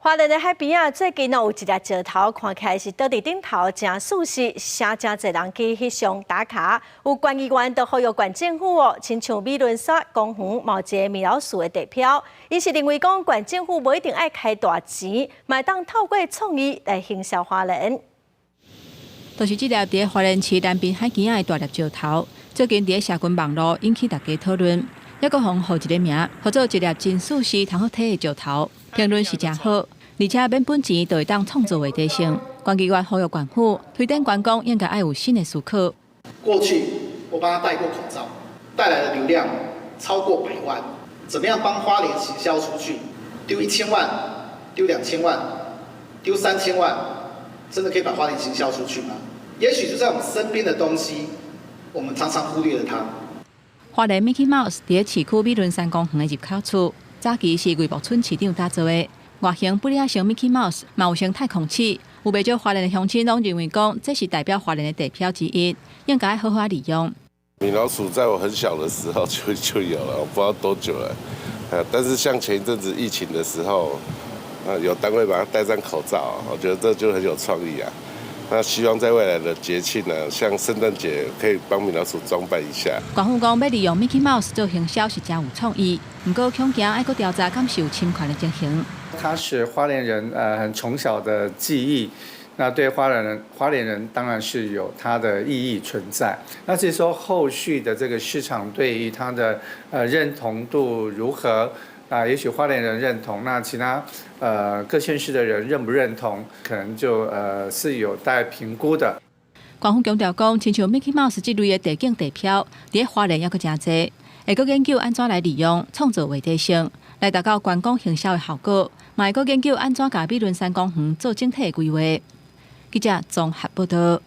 花蓮的海邊啊，最近有一粒石頭，看起來是倒佇頂頭，誠舒適，誠誠濟人去翕相打卡。有縣議員就呼籲縣政府哦，親像美崙山公園嘛有一个米老鼠的地標，𪜶是認為講縣政府無一定愛開大錢，嘛會當透過創意來行銷花蓮。就是這粒佇花蓮市南濱海墘仔的大粒石頭，最近佇社群網路引起大家討論，猶閣予予一个名，號做一粒真舒適、通好睇的石頭，評論是誠好。而且免本錢就會當創造話題性，縣議員呼籲縣府推展觀光應該愛有新的思考。過去我幫他戴過口罩，帶來的流量超過百萬。怎麼樣幫花蓮行銷出去？丟1000萬，丟2000萬，丟3000萬，真的可以把花蓮行銷出去嗎？也許就在我們身邊的東西，我們常常忽略了它。花蓮 Mickey Mouse 佇市區美崙山公園的入口處，早期是魏木村市長打造的。外形不了像 Mickey Mouse，嘛有像太空鼠。有袂少花蓮的鄉親攏認為講，這是代表花蓮的地標之一，應該好好利用。米老鼠在我很小的時候就有了，我不知道多久了。但是像前一陣子疫情的時候，有單位把它戴上口罩，我覺得這就很有創意啊。那希望在未來的節慶呢，像聖誕節，可以幫米老鼠裝扮一下。縣府講欲利用 Mickey Mouse 做行銷是誠有創意，毋過恐驚愛閣調查敢是有侵權的情形。它是花蓮人很從小的記憶，那對花蓮人當然是有它的意義存在。那至於說後續的這個市場對於它的認同度如何？啊，也許花蓮人認同，那其他各縣市的人認不認同，可能就是有待評估的。縣府強調講，親像 Mickey Mouse 這類的地景地標，佇花蓮猶閣誠濟，會閣研究按怎來利用，創造話題性，來達到觀光行銷的效果。嘛會閣研究按怎共美崙山公園做整體的規劃。記者綜合報道。